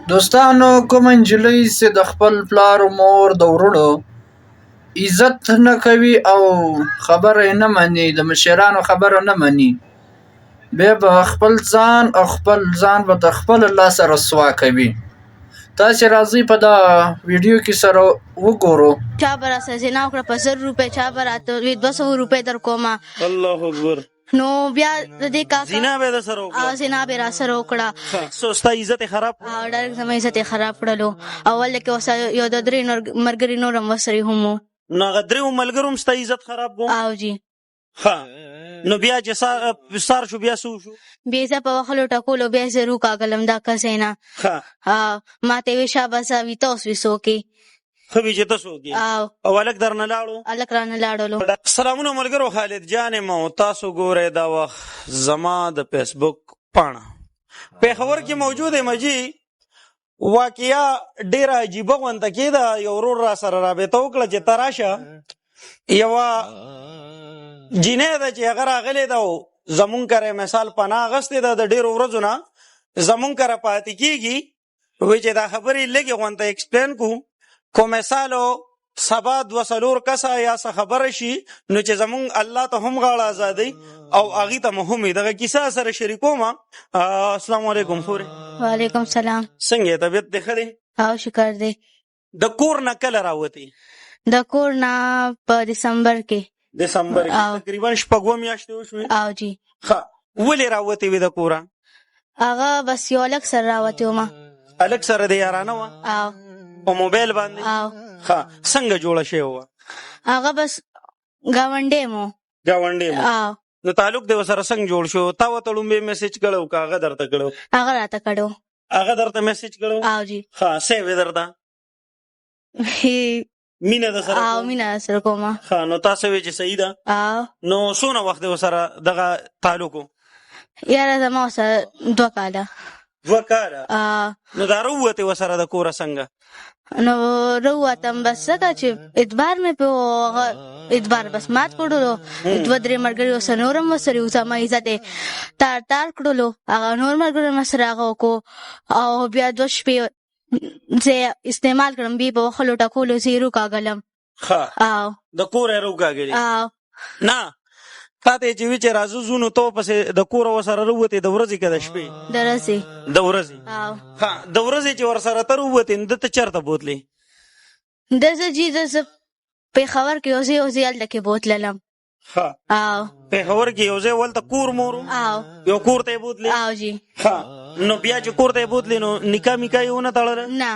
دوستانو کومه نجلۍ چې د خپل پلار او مور د وروڼو عزت نه کوي او خبره یې نه مني، د مشرانو خبره نه مني، بیا به خپل ځان او خپل ځان به د خپله لاسه رسوا کوي. تاسې راځئ په دا ویډیو کې سره وګورو. چا به راسره زنا وکړه په 1000 روپۍ، چا به راته وی 200 روپۍ در کومه. الله اکبر! نو بیا د دې کاکا زنا به د سره وکړه؟ او زنا به را سره وکړه. سو ستا عزت خراب؟ او ډایرکټ زما عزت یې خراب کړلو. اول کې وسه یو د درې نور مرګري نور هم وسري هم وو. نو هغه دریو ملګرو هم ستا عزت خراب کو؟ او جی. ښه، نو بیا چې سار شو، بیا څه وشو؟ بیا زه په وخلو ټکولو، بیا زه روکاږلم دا کسې نه. ما ته وی شابه زه وی ته اوس وی څوک یې؟ ښه وي چې ته څوک یې؟ او. او هلک درنه لاړو؟ هلک رانه لاړلو. سلامونه ملګرو، خالد جان یم او تاسو ګورئ دا وخت زما د فیسبوک پاڼه. پېښور کې موجود یم جی. واقعیا ډیره عجیبه غونته کېده. یو ورور را سره رابطه وکړه چې ته راشه، یوه جینۍ ده چې هغه راغلې ده او زمونږ کره مثال پناه اخیستې ده، د ډېرو ورځو نه زمونږ کره پاتې کېږي. وی چې دا خبرې لږې غونته explain کو، کو مثال سبا دوه څلور کسه یا څه خبره شي، نو چې زمونږ الله ته هم غاړه ازادي او هغې ته مو هم دغه کیسه سره شریکوم. السلام علیکم خورې. وعلیکم سلام. څنګه یې، طبیعت دې ښه دی؟ او، شکر دی. د کور نه کله راوتی؟ د کور نه په دسمبر کې. دسمبر کې؟ او. تقریبا شپږ اووه میاشتې وشوې؟ او جی. ښه، ولې راوتی وې د کوره؟ هغه بس یو هلک سره راوتی وم. هلک سره د یارانه وه؟ او. په موبایل باندې؟ او. ښه، څنګه جوړه شوې وه؟ هغه بس ګاونډی مو. ګاونډی مو؟ او. نو تعلق دې ورسره څنګه جوړ شو؟ تا ورته لومبی message کړی او که هغه درته کړی؟ هغه راته کړو. هغه درته message کړی؟ او جی. ښه، څه یې وې درته؟ مینه د سره؟ او، مینه سره کومه. ښه، نو تاسو وې چې صحیح ده؟ او. نو څونه وخت دې ورسره دغه تعلق و؟ یاره، زما سره 2 کاله. 2 کاله؟ او. نو دا راووتې ورسره د کوره څنګه؟ نو رووتم بس ځکه چې اعتبار مې په هغه اعتبار بس مات کړلو. دوه درې ملګري ورسره نور هم ورسره وو، زما عزت یې تار تار کړلو. هغه نور ملګري مې سره هغه وکړو او بیا 2 شپې زه استعمال کړم، بیا په وخلو ټکولو زه یې روکاږلم. ښه. او. د کوره یې راوکاږلې؟ او. نه، تا ته یې چې وي چې راځو ځو، نو ته ورپسې د کوره ورسره راووتې، د ورځې که د شپې؟ د ورځې. د ورځې؟ او. ښه، د ورځې چې ورسره ته راووتې، نو ده ته چېرته بوتلې؟ د زه جی زه زه پېښور کې یو ځای، یو ځای هلته کې بوتللم. ښه. او. پېښور کې یو ځای ولته کور مور و؟ او. یو کور ته یې بوتلې؟ او جی. ښه، نو بیا چې کور ته یې بوتلې، نو نکاح میکا یې ونه تړله؟ نه.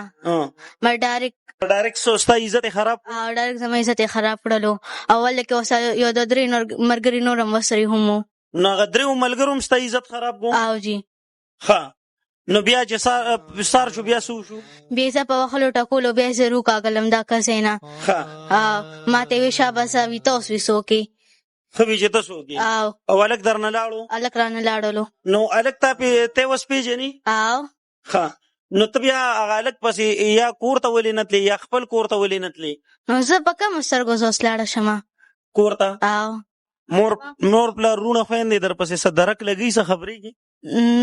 ما ډایرکټ ډایرکټ سو ستا عزت یې خراب؟ او، ډایرکټ زما عزت یې خراب کړلو. اول کې ورسره یو د درې نور ملګري نور هم ورسره هم وو. نو هغه دریو ملګرو هم ستا عزت خراب کو؟ او جی. ښه، نو بیا چې سار شو، بیا څه وشو؟ بیا زه په وخلو ټکولو، بیا زه روکاږلم دا کسې نه. ما ته وی شابه زه وی ته اوس وی څوک یې؟ ښه وي چې ته څوک یې؟ او. او هلک درنه لاړو؟ هلک رانه لاړلو. نو هلک تا پې ته اوس پېژني؟ او. ښه، نو ته بیا هغه هلک پسې یا کور ته ولې نه تلې، یا خپل کور ته ولې نه تلې؟ نو زه په کومو سترګو زه اوس لاړه شم کور ته؟ او. مور پلار، وروڼه، خویندې در پسې څه درک لګوي، څه خبرېږي؟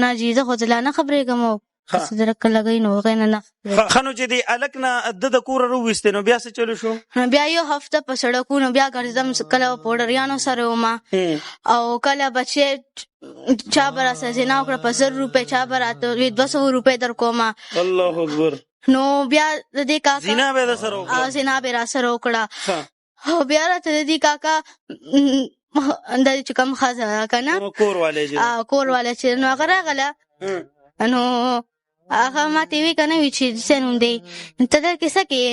نه جی، زه خو لا نه خبرېږم او څه درک لګوي، نو هغې نه نه خبرېږم. ښه، نو چې دې هلک نه د کوره راوویستې، نو بیا څه چلو شو؟ نو بیا یو هفته په سړکونو بیا ګرځم، کله پوډریانو سره وم او کله بچی چا به راسره زنا وکړه په 1000 روپۍ، چا به راته وی 200 روپۍ در کومه. الله اکبر! نو بیا د دې کاکا زنا به د سره وکړه؟ او، زنا به راسره وکړه. او بیا راته د دې کاکا د چې کوم ښځه ده که نه، کور والے چې او، کور والا چې، نو هغه راغله، نو هغه ما ته وی که نه، وی چې څه نوم دی، ته در کې څه کې؟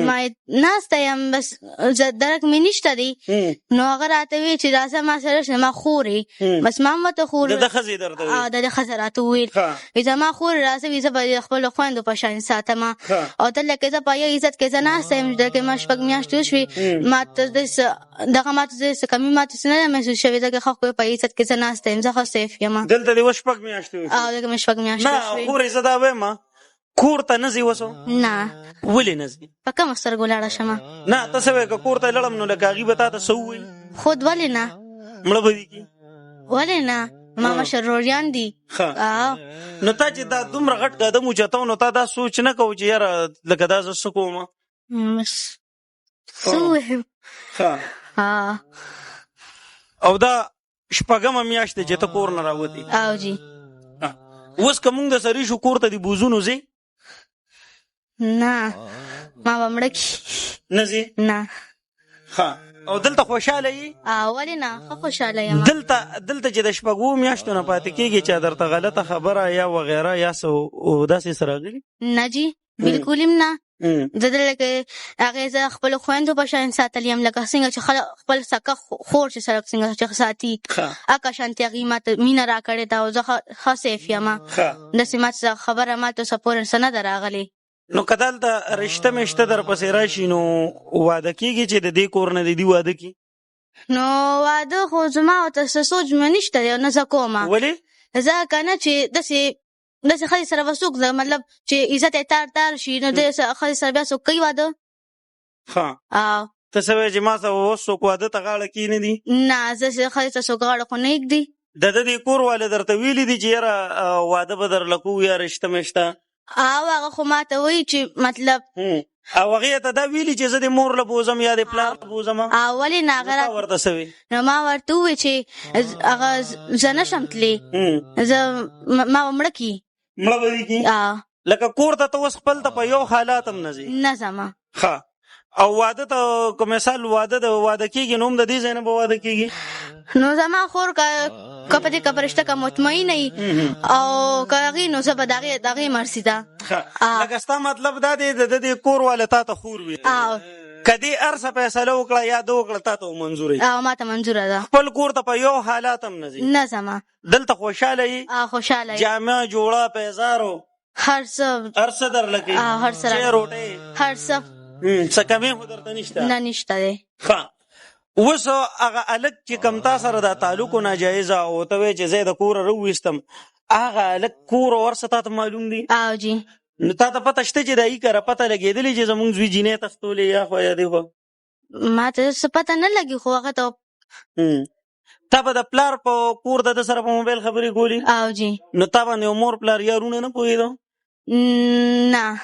ما ناسته یم، بس زه درک مې نشته دی. نو هغه راته وی چې راځه ما سره شه، ما خور یې. بس ما هم ورته خور د ښځې درته وی؟ او، د ښځه راته وویل، وی زما خور راځه، وی زه به د خپلو خویندو په شان ساتم او ته لکه زه په یو عزت کې زه ناسته یم، دلته ما 6 میاشتې وشوې، ما ته داسې دغه ما ته څه کمی ما ته څه نه ده محسوس شوې، ځکه ښه خو په عزت کې زه ناسته یم، زه ښه safe یم. دلته دې اوس 6 میاشتې وشوې؟ او، دلته مې 6 میاشتې نه وشوې. خورې، زه دا وایم، کور ته نه ځې اوس؟ نه. ولې نه ځې؟ په کومو سترګو لاړه شم؟ نه، ته څه وایې، که کور ته لاړم نو لکه هغوی به تا ته څه ووایي؟ خود ولې نه؟ مړه به دي کي. ولې نه؟ ما مشر روریان دي. نو تا چې دا دومره غټ قدم اوچتاو، نو تا دا سوچ نه کوو چې یاره لکه دا زه څه کوم؟ څه ووایم؟ او دا شپږمه میاشت چې ته کور نه راوتې؟ او جی. اوس که مونږ د سړي شو کور ته دې بوځو نو ځې؟ نه، ما به مړه کړي. نه ځې؟ نه. ښه، او دلته خوشحاله یې؟ ولې نه، ښه خوشحاله یم. دلته چې د شپږو میاشتو نه پاتې کېږي، چا درته غلطه خبره یا وغیره یا څه داسې څه راغلي؟ نه جي، بالکل هم نه. زه دلته هغې زه خپلو خویندو په شان ساتلی یم، لکه څنګه چې خلک خپل سکه خور چې سره څنګه چې ساتي، هغه شانتې هغې ما ته مینه راکړې ده، او زه ښه سیف یم. داسې ما څه خبره ما ته اوسه پورې څه نه ده راغلې. نو که دلته رشته مشته در پسې راشي، نو واده کېږي چې د دې کور نه د دې واده کي؟ نو واده خو زما ورته څه سوچ مې نشته دی، نه زه کومه. ولې؟ زه که نه چې داسې ښځې سره به څوک، مطلب چې عزت یې تار تار شي، نو داسې ښځې سره بیا څوک کوي واده؟ ښه، ته څه وایې چې ما سره اوس څوک واده ته غاړه کښېنه دي؟ نه، زه ښځې ته څوک غاړه خو نه ږدي. د ده دې کور واله درته ویلي دي چې یاره واده به درله کوو یا رشته مشته؟ او هغه خو ما ته وایي چې مطلب او هغې ته دا ویلي چې زه دې مور له بوځم یا دې پلار له بوځم؟ ولې نه. هغه ورته څه وي؟ نو ما ورته وویل چې هغه زه نه شم تللی، زه ما به مړه کړي. مړه به دې کړي؟ لکه کور ته ته اوس خپل ته په یو حالات هم نه ځې؟ نه ځم. ښه، او واده ته که مثال واده د واده کېږي، نو هم د دې ځای نه به واده کېږي؟ نو زما خور که په دې که په رشته که مطمئنه وي او که هغې، نو زه به د هغې مرضي ده. لکه ستا مطلب دا دی د دې کور واله تا ته خور وي، که دې هر څه فیصله وکړه یا ده وکړه، تا ته منظوره وي؟ او ما ته منظوره ده. خپل کور ته په یو حالات هم نه ځې؟ نه ځم. دلته خوشحاله یې؟ خوشحاله یم. جامه جوړه پیزارو هر څه؟ هر څه درله کوي؟ هر څه، چای روټۍ هر څه. څه کمی خو درته نشته؟ نه، نشته دی. ښه، اوس هغه هلک چې کوم تا سره دا تعلق ناجایزه او ته وایې چې زه یې د کوره راوویستم، هغه هلک کور او هر څه تا ته معلوم دي؟ او جي. نو تا ته پته شته چې د هغې کره پته لګېدلې چې زمونږ زوی جینۍ تښتولې یا خو یا دې خو؟ ما ته څه پته نه لګي، خو هغه ته. تا به د پلار په کور د ده سره په موبایل خبرې کولې؟ او جي. نو تا باندې مور پلار یا وروڼه نه پوهېده؟ نه.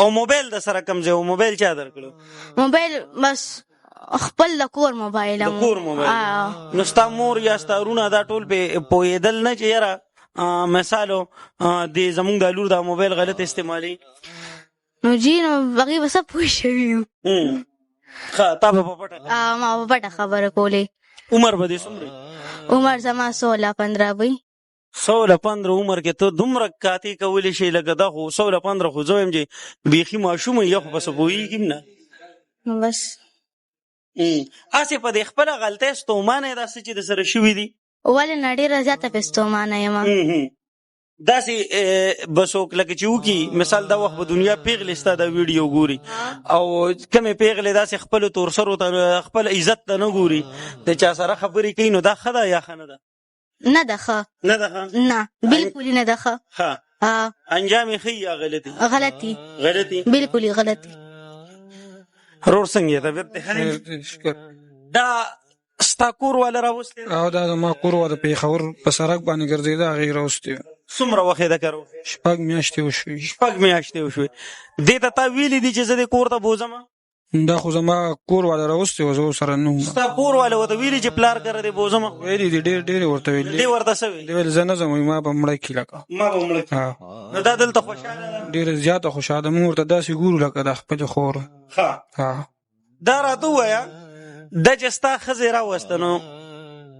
او موبایل د سره کوم ځای و؟ موبایل چا درکړو؟ موبایل بس خپل د کور موبایل. د کور موبایل. نو ستا مور یا ستا وروڼه دا ټول پې پوهېدل نه چې یاره مثال دې زمونږ د لور دا موبایل غلط استعمالي؟ نو جي، نو هغې به څه پوه شوي یو. ښه، تا به په پټه؟ ما په پټه خبره کولې. عمر به دې څومره؟ عمر زما 16 15 وي. 16 15 عمر کې ته دومره کاتې کولی شې؟ لکه دا خو 16 15 خو زه وایم چې بیخي ماشوم یې، خو په څه پوهېږي هم نه. نو بس هسې په دې خپله غلطۍ ستومانه یې دا څه چې درسره شوي دي؟ ولې نه، ډېره زیاته پې ستومانه یم. داسې به څوک لکه چې وکړي، مثال دا وخت به دنیا پېغلې ستا دا ویډیو ګوري، او کمې پېغلې داسې خپلو تورسرو ته خپل عزت ته نه ګوري، د چا سره خبرې کوي، نو دا ښه ده یا ښه نه ده؟ نه ده ښه. نه ده ښه؟ نه، بالکل نه ده ښه. ښه، انجام یې ښه یا غلطي؟ غلطي. غلطي، بالکل غلطي. ورور څنګه یې، طبیعت دې ښه دی؟ شکر. دا ستا کور واله راوستی؟ او دا زما کور واله پېښور په سړک باندې ګرځېده، هغې راوستی. څومره وخت یې د کار؟ 6 میاشتې وشوې. 6 میاشتې وشوې. دې ته تا ویلي دي چې زه دې کور ته بوځم؟ دا خو زما کور واله راوستی و، زه ورسره نه وم. ستا کور واله ورته ویلي چې پلار کره دې بوځم؟ ویلي دي، ډېر ډېر ورته ویلي. دې ورته څه ویلي؟ دې ویل زه نه ځم، ما به مړه کړي لکه. ما به مړه کړي. نو دا دلته خوشحاله ده؟ ډېره زیاته خوشحاله ده، موږ ورته داسې ګورو لکه د خپلې خور. ښه، دا راته ووایه، دا چې ستا ښځې راوسته، نو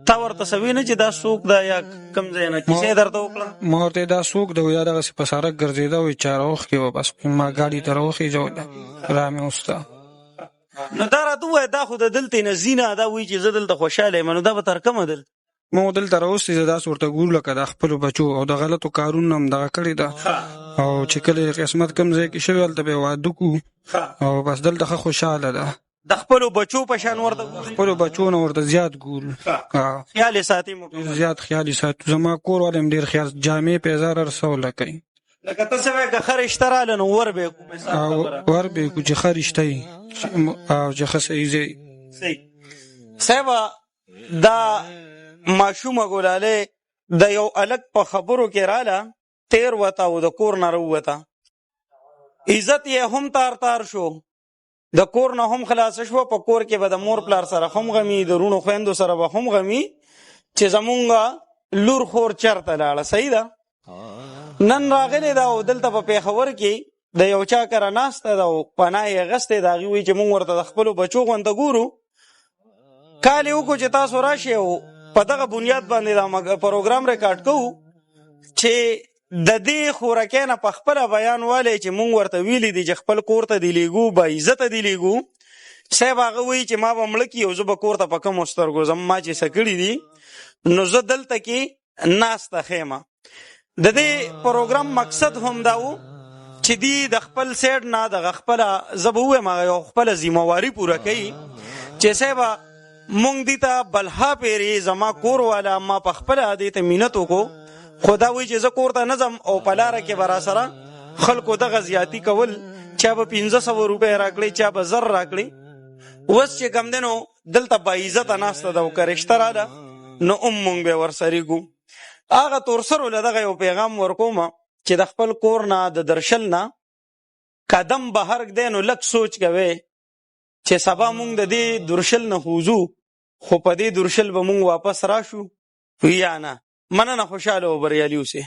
تا ورته څه ویې نه چې دا څوک ده یا کوم ځای نه، کیسه یې درته وکړه؟ ما ورته دا څوک ده، یا دغسې په سړک ګرځېده، وایي چا راوښکې وه، بس ما ګاډي ته راوخېژوله، را مې وسته. نو دا راته ووایه، دا خو د دلته نه ځي نه، دا وایي چې زه دلته خوشحاله یم، نو دا به تر کومه دلته؟ موږ دلته راوستي، زه داسې ورته ګورو لکه د خپلو بچو، او د غلطو کارونو هم دغه کړې ده، او چې کله یې قسمت کوم ځای کې شوی، هلته به یې واده کړو، او بس دلته ښه خوشحاله ده. د خپلو بچو په شان ورته ګوري؟ خپلو بچو نه ورته زیات ګورو. خیال یې ساتي ډېر زیات خیال یې ساتو. زما کور والا هم ډېر خیال، جامې پیزار هر څه ورله کوي. لکه ته څه وایې، که ښه رشته راله نو ور به یې کړو؟ مثال خبره. ور به یې کړو چې ښه رشته وي او چې ښه صحیح ځای. صحیح. صاحب، دا ماشومه ګلالۍ د یو الک په خبرو کې رااله، تیر وته او د کور نه راووته، عزت یې هم تار تار شو، د کور نه هم خلاص شو. په کور کې به د مور پلار سره هم غمی، د وروڼو خویندو سره به هم غمی چې زمونږ لور خور چرته لاړه. صحیح ده. نن راغلی دا او دلته په پېښور کې د یو چا کره ناسته ده او پناه یې اخیستې ده. هغوی وایي چې موږ ورته د خپلو بچو غوندته ګورو. کال یې وکړو چې تاسو راشئ او په دغه بنیاد باندې دا پروګرام ریکارډ کوو چې د دې خورکۍ نه په خپله بیان والی چې مونږ ورته ویلي دي چې خپل کور ته دې لیږو، باعزته دې لیږو. صاحب هغه وایي چې ما به مړه کړي او زه به کور ته په کومو سترګو ځم، ما چې څه کړي دي نو زه دلته کې ناسته ښه یم. د دې پروګرام مقصد هم دا و چې دی د خپل سیډ نه دغه خپله، زه به ووایم هغه یو خپله ذمهواري پوره کوي چې صاحب مونږ دې ته بلها پیرې زما کور والا ما په خپله دې ته مینت وکړو، خو دا وایي چې زه کور ته نه ځم او په لاره کې به راسره خلکو دغه زیاتی کول، چا به 500 روپۍ راکړې، چا به 1000 راکړې. اوس چې کوم دی نو دلته باعزته ناسته ده او که رشته راله نو هم مونږ به ورسره ګو. هغه تورسرو له دغه یو پیغام ورکوم چې د خپل کور نه د درشل نه قدم بهر ږدی نو لږ سوچ کوئ چې سبا مونږ د دې درشل نه وځو، خو په دې درشل به مونږ واپس راشو یا نه. مننه، خوشحاله او بریالي اوسئ.